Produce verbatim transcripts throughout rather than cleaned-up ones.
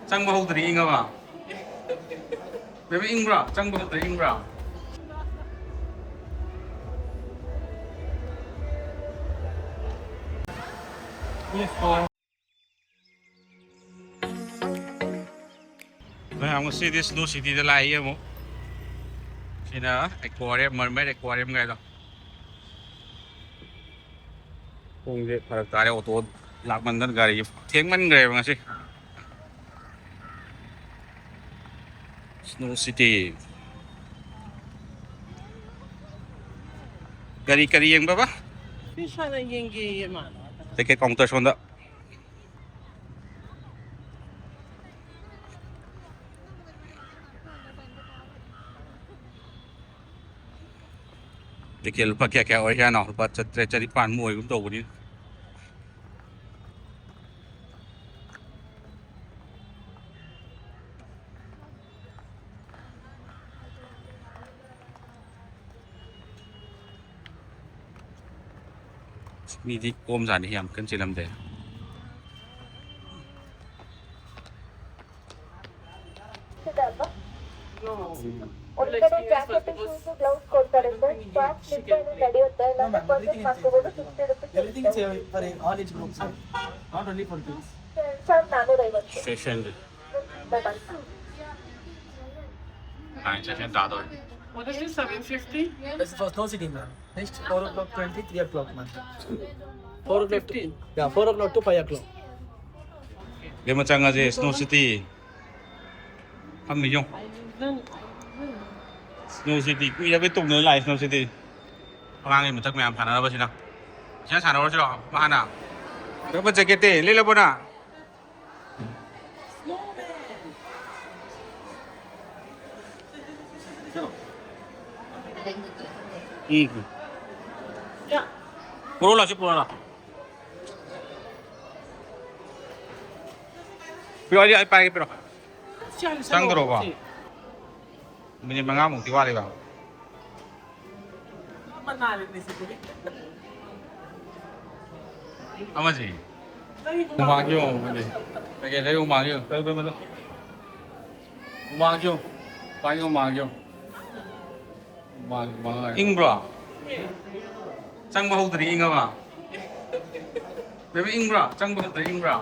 ꯆꯪꯕ ꯍꯧꯗ꯭ꯔꯤ ꯏꯪꯉꯕ? ꯕꯦꯕꯤ, ꯏꯪꯕ꯭ꯔꯥ? ꯆꯪꯕ ꯍꯧꯗ꯭ꯔꯤ ꯏꯪꯕ꯭ꯔꯥ? ꯃꯌꯥꯝ ꯉꯁꯤꯗꯤ ꯁ꯭ꯅꯣ ꯁꯤꯇꯤꯗ ꯂꯥꯛꯏ ꯑꯃꯨꯛ꯫ ꯁꯤꯅ ꯑꯦꯀ꯭ꯋꯥꯔꯤꯌꯝ, ꯃꯔꯃꯦꯗ ꯑꯦꯀ꯭ꯋꯥꯔꯤꯌꯝ ꯒꯥꯏꯗꯣ꯫ ꯄꯨꯡꯁꯦ ꯐꯔꯛ ꯇꯥꯔꯦ, ꯑꯣꯇꯣ ꯂꯥꯛꯃꯟꯗꯅ, ꯒꯥꯔꯤ ꯊꯦꯡꯃꯟꯈ꯭ꯔꯦꯕ ꯉꯁꯤ꯫ Snow city. ꯀꯔꯤ ꯀꯔꯤ ꯌꯦꯡꯕꯕ? ꯐꯤꯁ ꯍꯥꯟꯅ ꯌꯦꯡꯒꯦꯌꯦ ꯃꯥ꯫ ꯇꯤꯀꯦꯠ ꯀꯥꯎꯟꯇꯔ ꯁꯣꯝꯗ꯫ ꯇꯤꯀꯦꯠ ꯂꯨꯄꯥ ꯀꯌꯥ ꯀꯌꯥ ꯑꯣꯏꯖꯥꯠꯅꯣ? ꯂꯨꯄꯥ ꯆꯥꯇ꯭ꯔꯦꯠ ꯆꯅꯤꯄꯥꯟꯃꯨꯛ ꯑꯣꯏꯒꯨꯝ ꯇꯧꯕꯅꯤ꯫ ꯃꯤꯗꯤ ꯀꯣꯝꯖꯥꯠꯅꯤ, ꯌꯥꯝ ꯀꯟꯅ ꯆꯤꯜꯂꯝꯗꯦ꯫ Full experience was because everything in English she can play. No, ma'am, everything in English. Everything is for all age groups, sir. Not only for kids. Session. Nine session ꯇꯥꯗꯣꯔꯦ꯫ What is this, seven fifty? It's for snow city, ma'am. Next four o'clock twenty, three o'clock, ma'am. Four o'clock to, yeah, four o'clock to five o'clock. ꯏꯕꯦꯝꯃ, ꯆꯪꯉꯁꯦ, snow city. ꯐꯝꯃꯤ ꯌꯦꯡꯉꯨ꯫ Snow city ꯀꯨꯏꯔꯕꯩ ꯇꯨꯡꯗ ꯂꯥꯛꯑꯦ, snow city. ꯑꯉꯥꯡꯒꯤ ꯃꯊꯛ ꯃꯌꯥꯝ ꯁꯥꯟꯅꯅꯕꯁꯤꯅ꯫ ꯁꯤꯗ ꯁꯥꯟꯅꯔꯨꯔꯁꯤꯔꯣ? ꯃꯍꯥꯅ꯫ ꯀꯔꯝꯕ ꯖꯦꯀꯦꯠꯇꯤ ꯂꯤꯠꯂꯕꯣ ꯅꯪ? ꯎꯝ꯫ ꯄꯨꯔꯛꯑꯣ, ꯂꯥꯛꯁꯤ, ꯄꯨꯔꯛꯑꯣ, ꯂꯥꯛꯑꯣ꯫ ꯄꯤꯔꯛꯑꯣ, ꯑꯩ, ꯑꯩ ꯄꯥꯏꯒꯦ, ꯄꯤꯔꯛꯑꯣ꯫ ꯆꯪꯗ꯭ꯔꯣꯕꯣ? ꯃꯤꯅꯤꯠ ꯃꯉꯥꯃꯨꯛꯇꯤ ꯋꯥꯠꯂꯤꯕ꯫ ꯑꯃꯁꯤ꯫ ꯍꯨꯃꯥꯡꯁꯤ ꯌꯦꯡꯉꯣ, ꯍꯧꯖꯤꯛ꯫ ꯀꯩꯀꯩ ꯂꯩ ꯍꯨꯃꯥꯡꯁꯤ ꯌꯦꯡꯉꯣ꯫ ꯍꯨꯃꯥꯡꯁꯤ ꯌꯦꯡꯉꯣ꯫ ꯄꯥꯏ ꯍꯨꯃꯥꯡꯁꯤ ꯌꯦꯡꯉꯣ꯫ ꯍꯨꯃꯥꯡ, ꯍꯨꯃꯥꯡ ꯍꯥꯏ꯫ ꯏꯪꯕ꯭ꯔꯣ? ꯆꯪꯕ ꯍꯧꯗ꯭ꯔꯤ ꯏꯪꯉꯕ? ꯕꯦꯕꯤ, ꯏꯪꯕ꯭ꯔꯣ? ꯆꯪꯕ ꯍꯧꯗ꯭ꯔꯤ ꯏꯪꯕ꯭ꯔꯣ?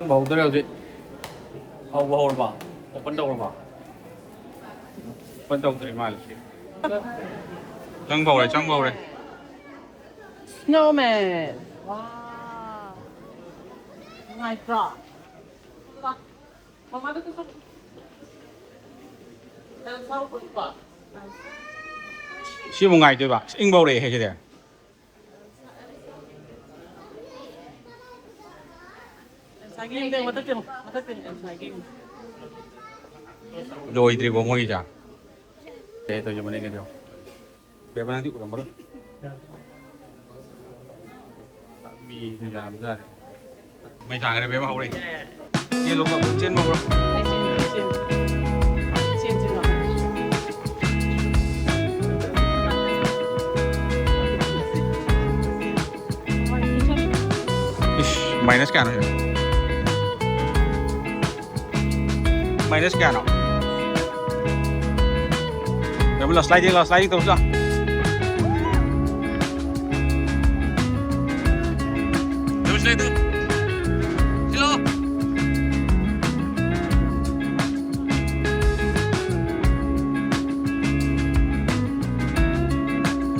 ꯍꯧꯗꯣꯔꯦ ꯍꯧꯖꯤꯛ꯫ ꯍꯧꯕ ꯍꯧꯔꯕ? Open ꯇꯧꯔꯕ? Open ꯇꯧꯗ꯭ꯔꯤ ꯃꯥꯜꯂꯦ꯫ ꯆꯪꯕ ꯍꯧꯔꯦ, ꯆꯪꯕ ꯍꯧꯔꯦ꯫ Snowman. Wow. ꯅꯨꯡꯉꯥꯏꯇ꯭ꯔꯣ? ꯃꯃꯥꯗ ꯆꯠꯂꯣ꯫ ꯁꯤꯕꯨ ꯉꯥꯏꯗꯣꯏꯕ? ꯏꯪꯕ ꯍꯧꯔꯛꯑꯦ ꯁꯤꯗꯤ꯫ ꯂꯣꯏꯗ꯭ꯔꯤꯕꯣ ꯃꯣꯏꯒꯤꯁꯦ? ꯀꯩ ꯇꯧꯔꯤꯕꯅꯦ ꯀꯩꯗꯧ? ꯕꯦꯕꯥ, ꯅꯪꯗꯤ ꯎꯔꯝꯃꯔꯣꯏ꯫ ꯃꯤ ꯌꯥꯝꯖꯥꯠꯅꯤ꯫ ꯃꯩ ꯊꯥꯡꯈ꯭ꯔꯦ ꯕꯦꯕꯥ, ꯍꯧꯔꯦ꯫ ꯆꯦꯜꯂꯣ, ꯆꯦꯟꯕ ꯍꯧꯔꯣ꯫ ꯏꯁ, minus ꯀꯌꯥꯅꯣ ꯁꯤꯗ? Minus ꯀꯌꯥꯅꯣ? ꯌꯦꯡꯉꯨ ꯂꯥꯎ, sliding ꯂꯥꯎ, sliding ꯇꯧꯁꯤ ꯂꯥꯎ꯫ ꯌꯦꯡꯉꯨ slide ꯇꯧ꯫ ꯁꯤ ꯂꯥꯎ꯫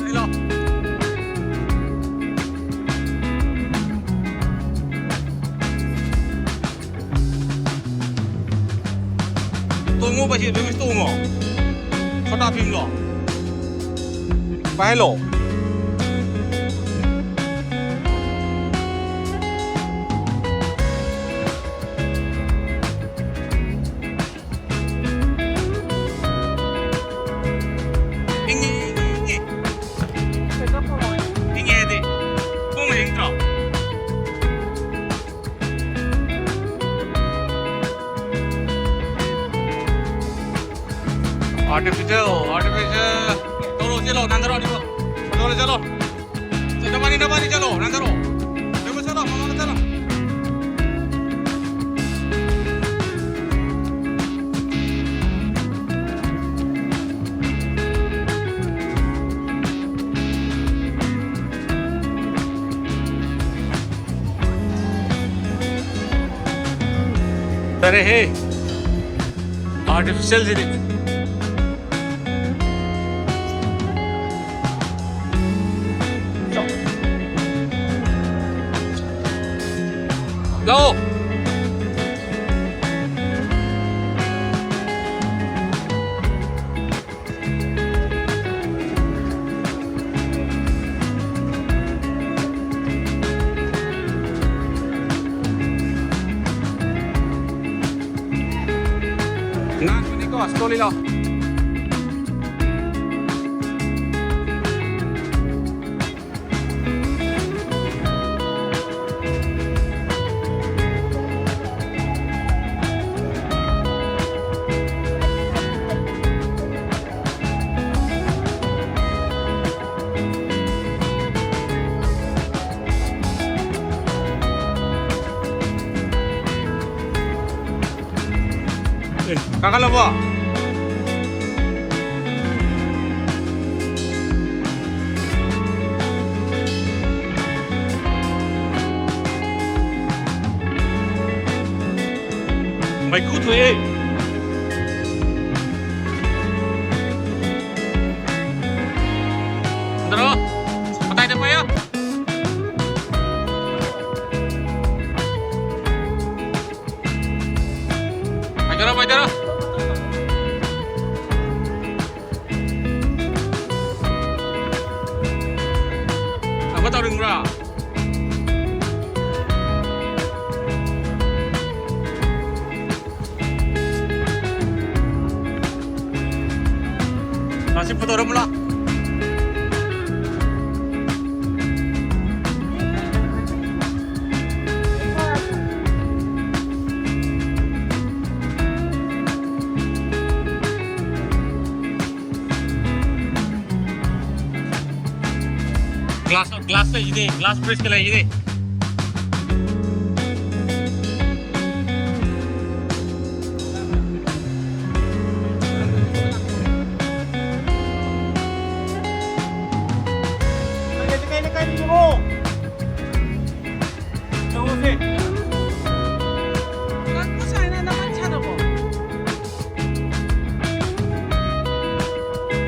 ꯁꯤ ꯂꯥꯎ꯫ ꯇꯣꯡꯉꯣ ꯄꯩꯁꯦ, ꯇꯣꯡꯉꯣ, ꯇꯣꯡꯉꯣ꯫ ꯁꯣꯇꯥ ꯚꯤꯝꯂꯣ? ꯄꯥꯏꯍꯜꯂꯣ꯫ ꯏꯪꯉꯦ, ꯏꯪꯉꯦ, ꯏꯪꯉꯦ꯫ ꯏꯪꯉꯦ ꯍꯥꯏꯗꯤ ꯈꯣꯡꯅ ꯏꯪꯗ꯭ꯔꯣ? Artificial, artificial. ꯇꯧꯔꯣ, ꯆꯦꯜꯂꯣ, ꯅꯥꯟꯊꯔꯣ, ꯑꯅꯤꯃꯛ꯫ ꯐꯣꯇꯣ चलो, चलो, नबानी, नबानी, चलो, अंदर हो। देखो, चलो, मामा, चलो। अरे हे, आर्टिफिशियल जिनिस। Go! Ngan, ini kau, sekali lah. Eh, kakak lo, Bo? May kuto eh. Daro, patay na pa yan. May daro, may daro. Apa tau ring bra? Masih foto orang pula. Glass, glass ꯂꯩꯁꯤꯗꯤ, glass bridge ꯀ ꯂꯩꯁꯤꯗꯤ꯫ ꯀꯩ ꯂꯩꯀꯥꯏꯗꯒꯤꯅꯣ? ꯆꯪꯉꯣꯁꯦ꯫ ꯉꯥꯏꯈꯣ, ꯁꯥꯏꯅ ꯅꯕꯥꯅꯤ ꯁꯥꯟꯅꯕꯣ?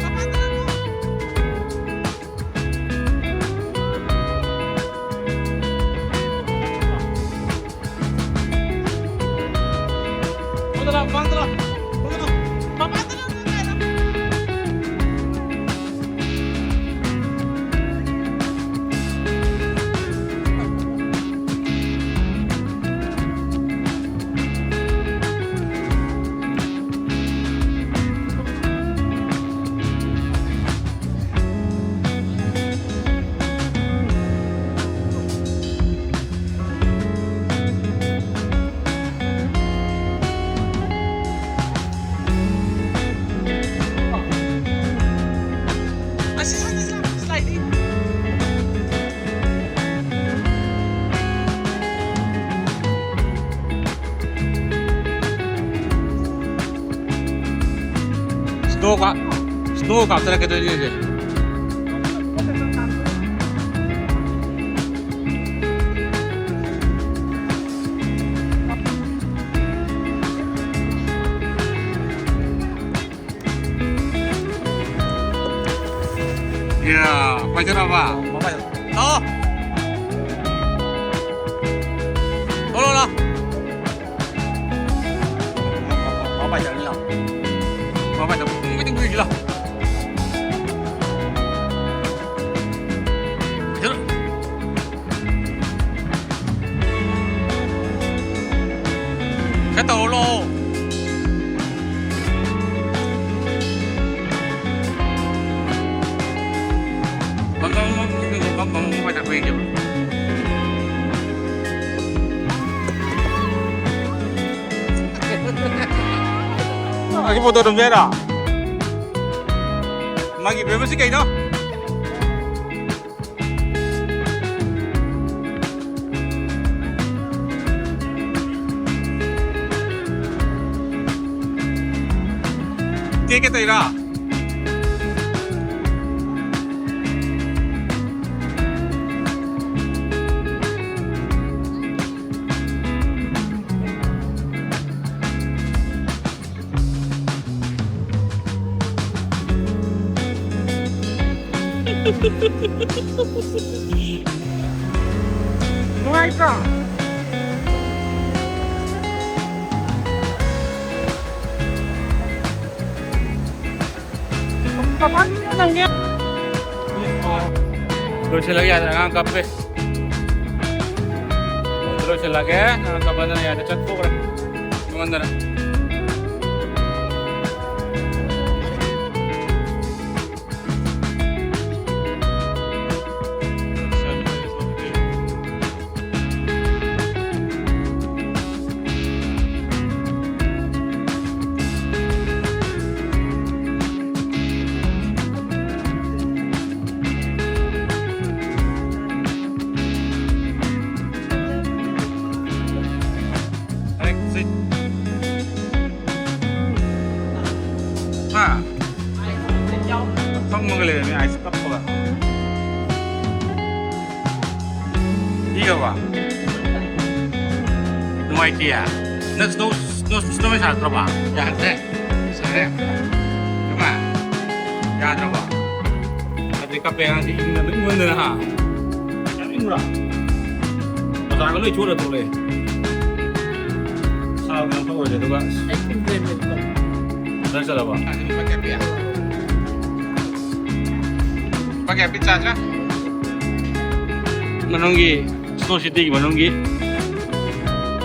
ꯃꯄꯥꯟꯗ ꯉꯥꯏꯈꯣ꯫ ꯃꯄꯥꯟꯗ ꯂꯥꯛꯑꯣ, ꯃꯄꯥꯟꯗ ꯂꯥꯛꯑꯣ꯫ ꯃꯄꯥꯟꯗ ꯂꯥꯛꯑꯣ꯫ ꯃꯄꯥꯟꯗ ꯂꯥꯛꯑꯣ꯫ ꯑꯁꯤ ꯍꯥꯟꯅ ꯁ꯭ꯂꯥꯏꯗꯤꯡ꯫ Snow ꯀꯥꯞ-, snow ꯀꯥꯞꯊꯔꯛꯀꯗꯣꯏꯅꯤ ꯍꯧꯖꯤꯛ꯫ ꯌꯥ, ꯄꯥꯏꯊꯔꯛꯑꯕ? ꯂꯥꯛꯑꯣ꯫ ꯂꯥꯛꯑꯣ, ꯂꯥꯛꯑꯣ, ꯂꯥꯛꯑꯣ꯫ ꯄꯥꯏꯊꯔꯛꯑꯅꯤ, ꯂꯥꯛꯑꯣ꯫ ꯄꯥꯏꯊꯔꯛꯑꯅꯤ, ꯂꯥꯛꯑꯣ꯫ ꯈꯔ ꯇꯧꯔꯣ ꯂꯥꯛꯑꯣ꯫ ꯕꯝ, ꯕꯝ, ꯕꯝ, ꯕꯝ, ꯕꯝ, ꯕꯝ, ꯕꯝ ꯄꯥꯏꯊꯔꯛꯄ ꯌꯦꯡꯒꯦꯕ꯫ ꯑꯁꯤ ꯐꯣꯇꯣ ꯑꯗꯨꯝ ꯌꯥꯏꯔꯣ? ꯃꯥꯒꯤ ꯕꯦꯕꯁꯤ ꯀꯩꯅꯣ? ꯀꯩ ꯀꯩ ꯇꯧꯔꯤꯔꯣ? ꯅꯨꯡꯉꯥꯏꯇ꯭ꯔꯣ? ꯂꯣꯏꯁꯤꯜꯂꯒꯦ ꯌꯥꯗ꯭ꯔꯦ, ꯑꯉꯥꯡ ꯀꯞꯄꯦ꯫ ꯂꯣꯏꯁꯤꯜꯂꯒꯦ, ꯑꯉꯥꯡ ꯀꯞꯄꯗꯅ ꯌꯥꯗ꯭ꯔꯦ, ꯆꯠꯊꯣꯛꯈ꯭ꯔꯦ꯫ ꯅꯨꯡꯉꯥꯏꯃꯟꯗꯅ꯫ ꯍꯥ? ꯐꯝꯃꯒ ꯂꯩꯔꯝꯃꯤ, ꯑꯥꯏꯁ ꯀꯞꯄꯒ꯫ ꯏꯒꯕ? ꯅꯨꯡꯉꯥꯏꯇꯦ꯫ ꯅꯪ ꯁ꯭ꯅꯣ, ꯁ꯭ꯅꯣ, ꯁ꯭ꯅꯣꯃꯦꯟ ꯁꯥꯔꯛꯇ꯭ꯔꯕ? ꯌꯥꯗ꯭ꯔꯦ꯫ ꯁꯥꯔꯦ꯫ ꯏꯃꯥ꯫ ꯌꯥꯗ꯭ꯔꯕ? ꯑꯗꯩ ꯀꯞꯄꯦ ꯑꯉꯥꯡꯁꯦ ꯏꯪꯅ ꯂꯣꯏ ꯃꯨꯟꯗꯅ ꯍꯥ꯫ ꯌꯥꯝ ꯏꯪꯕ꯭ꯔꯥ? ꯕꯖꯥꯔꯒ ꯂꯣꯏ ꯆꯣꯠꯂ ꯊꯣꯛꯂꯛꯑꯦ꯫ ꯁꯥꯕ ꯌꯥꯝ ꯇꯧꯔꯁꯦ ꯑꯗꯨꯒ ꯑꯁ꯫ ꯑꯩ ꯏꯪꯗ꯭ꯔꯦ ꯃꯦꯠꯇꯣ꯫ ꯕꯖꯥꯔ ꯆꯠꯂꯕ? ꯂꯨꯄꯥ ꯀꯌꯥ ꯄꯤ? ꯂꯨꯄꯥ ꯀꯌꯥ ꯄꯤ ꯆꯥꯁꯤꯔꯥ? ꯃꯅꯨꯡꯒꯤ ꯁ꯭ꯅꯣ ꯁꯤꯇꯤꯒꯤ ꯃꯅꯨꯡꯒꯤ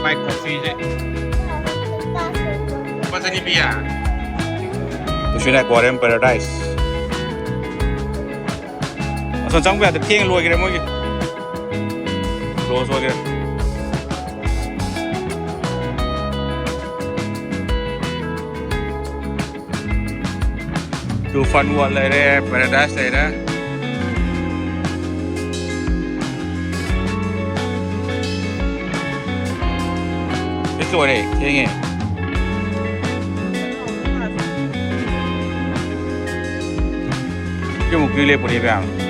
ꯃꯥꯏ ꯀꯣꯐꯤꯁꯦ ꯂꯨꯄꯥ ꯆꯅꯤ ꯄꯤꯌꯦ꯫ ꯇꯨꯁꯤꯅ ꯑꯦꯀ꯭ꯋꯥꯔꯤꯌꯝ ꯄꯦꯔꯥꯗꯥꯏꯁ꯫ ꯑꯁꯣꯝ ꯆꯪꯕ ꯌꯥꯗꯦ, ꯊꯦꯡ ꯂꯣꯏꯈ꯭ꯔꯦ ꯃꯣꯏꯒꯤ꯫ ꯀ꯭ꯂꯣꯖ ꯑꯣꯏꯈ꯭ꯔꯦ꯫ ꯇꯨ ꯐꯟ ꯋꯥꯔꯜ ꯂꯩꯔꯦ, ꯄꯦꯔꯥꯗꯥꯏꯁ ꯂꯩꯔꯦ꯫ ꯁꯤ ꯂꯣꯏꯔꯦ, ꯊꯦꯡꯉꯦ꯫ ꯁꯤꯃꯨꯛꯇꯤ ꯂꯦꯞꯄꯨꯅꯦ ꯃꯌꯥꯝ꯫